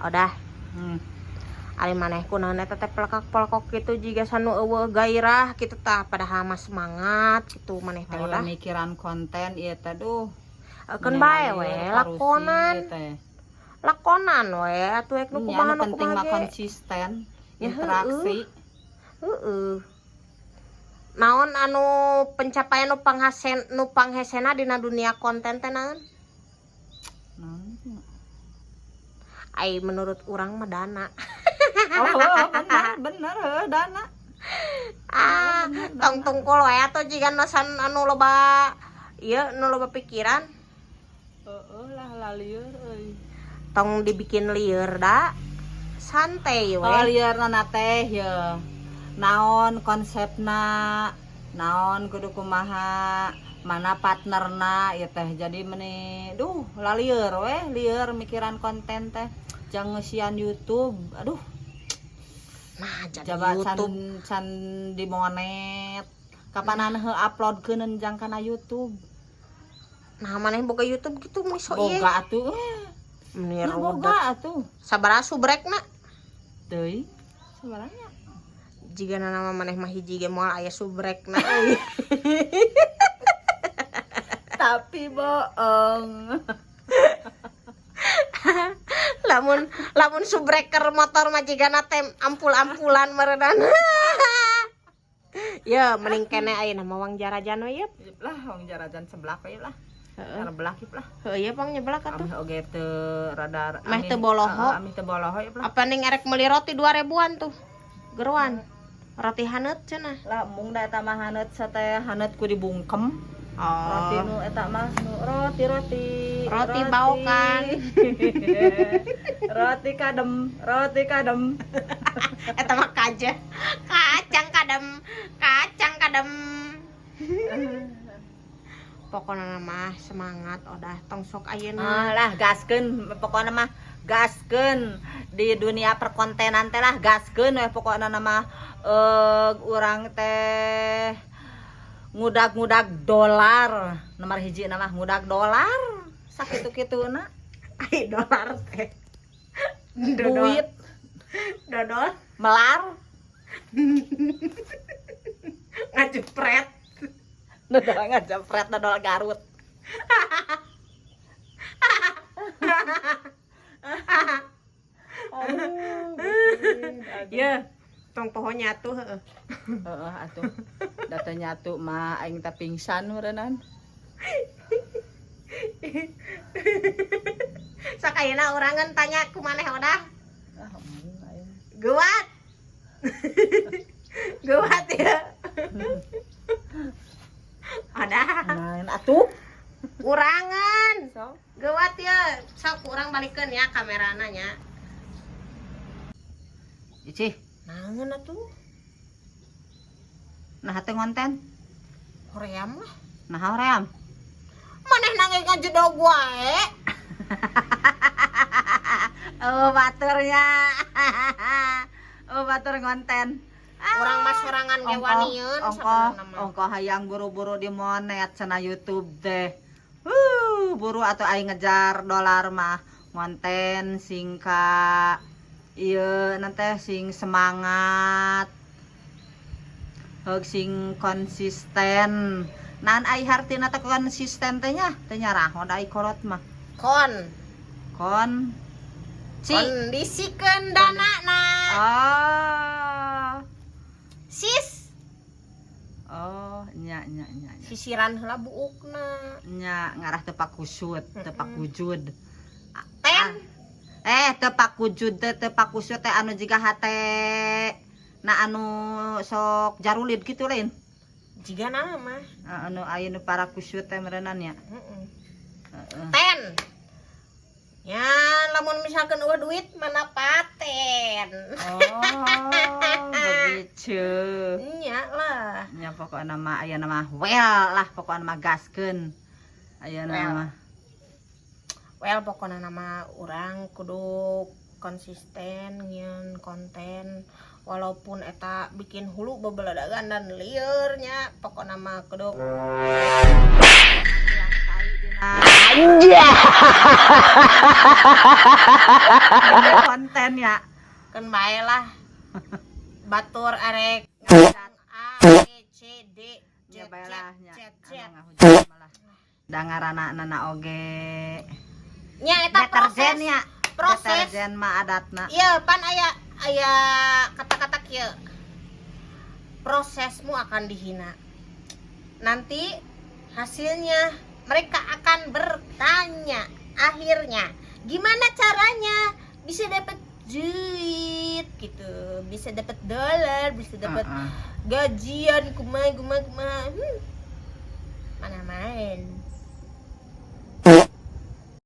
Udah. Ari maneh kunaon eta teh pelekak-pelekok gitu jiga sanu euweuh gairah gitu tah, padahal mah semangat gitu maneh teh. Ayo. Udah. Mikiran konten ieu teh, duh. Keun bae we lakonan. Lakonan we atuh ek nu Nya, kumaha nu nu penting kumaha mah ge. Konsisten Ya, interaksi. Heeh. Naon anu pencapaian nu panghasen nu panghesena dina dunia konten teh naon? Naon? Ai menurut urang mah dana. Oh, bener bener heuh, dana. Ah, tong tungkul we atuh jiga nosan anu loba ieu nu loba pikiran. Heeh lah, lalieur euy. Tong dibikin lieur da. Santai we. Oh, lieur na teh ye. Naon konsepna, naon kudu kumaha, mana partnerna ieu teh, jadi meni duh lalieur we, lieur mikiran konten teh jang ngeusian YouTube, aduh. Nah, jadi Coba can YouTube. Can dimonet kapanan heuh upload keuneun jang kana YouTube. Nah, maneh boga YouTube gitu meni so ieu. Boga atuh. Meni Nah, rudet. Boga atuh. Sabaraha subrekna? Teuing sebenarnya. Jiga nama maneh mah hiji ge moal aya subrekna euy. Tapi bohong. Lamun lamun subbreaker motor mah jigana teh ampul-ampulan meureunan. Ya, mending kene ayeuna mah wang jarajan we yeuh. Yeup lah, wong jarajan sebelah we lah. Heeh. Sebelah yeup lah. Heuh, ieu pang nyeblak atuh. Ameh oge teu rada Meh teu boloho. Heeh, ameh teu boloho yeup lah. Apa ning erek meuli roti 2000-an tuh. Geruan. Roti haneut cenah. Lah, mung da eta mah haneut sate haneut ku dibungkem. Roti Oh. nu eta mah nu roti roti. Roti baokan. Roti kadem, roti kadem. Eta mah kaja. Kacang kadem, kacang kadem. Pokoknya mah semangat, udah tong sok ayeuna. Ah, lah gaskeun pokokna mah, gaskeun di dunia perkontenan teh lah, gaskeun we pokokna mah, urang teh ngudag-ngudag dolar nomor hiji nama ngudag dolar sakitu-kituna. Ai dolar teh. Dodol. Duit. Dodol melar. Ngajepret. Dodol ngajepret, dodol Garut. Aduh, Ya, tong poho nyatu heeh. Heeh atuh. Da teu nyatu mah aing teh pingsan meureunnan. Sok ayeuna urangan tanya ku maneh udah. Ah, embung aing. Geuwat. Geuwat ya. Udah. Naon atuh? Urangan. Sok. Geuwat ya. Sok urang balikeun ya kamerana nya. Ici, Naon atuh? Nah teu ngonten. Hoream lah. Nah, hoream. Maneh nangge ngajedog wae. Oh, baturnya. Oh, batur ngonten. Urang mah sorangan ge wanieun ongkoh, sabenerna mah. Ongkoh hayang buru-buru di monet cenah YouTube teh. Buru atau aing ngejar dolar mah ngonten singka ieu nanti sing semangat. Heug sing konsisten. Naon ai hartina teh konsisten teh nya? Teu nyaraho da ai kolot mah. Kon. Kon ci. Kondisikeun danana. Ah. Sis. Oh, nya nya nya nya. Sisiran heula buukna. Nya ngarah tepak kusut, tepak wujud. Ten. Eh, tepak wujud teh, tepak kusut teh anu jiga hate na anu sok jarulid gitu lain. Jiga nama mah. Ah, anu aya nu para kusut teh meureunan nya. Heeh. Heeh. Ten. Ya, lamun misalkan euweuh duit mana paten. Oh, begitu. Nya lah. Nya pokokna mah aya nama well lah, pokokna mah gaskeun. Aya Well. nama. Well, pokoknya nama urang kudu konsisten ngieun konten walaupun eta bikin hulu bebeledagan dan liurnya, pokokna mah kudu Yang tai dina Demi konten ya. Keun bae lah. Batur arek A B C D Z Ya Z bae lah nya. Z Z. Anu ngahujat malah. Da ngaranna na oge. Nya eta proses Deterjen ya. Proses. Deterjen mah adatna. Iya, pan aya aya kata-kata kieu. Prosesmu akan dihina. Nanti hasilnya mereka akan bertanya akhirnya, gimana caranya bisa dapat duit gitu, bisa dapat dolar, bisa dapat gajian, kumaha kumaha kumaha. Mana main.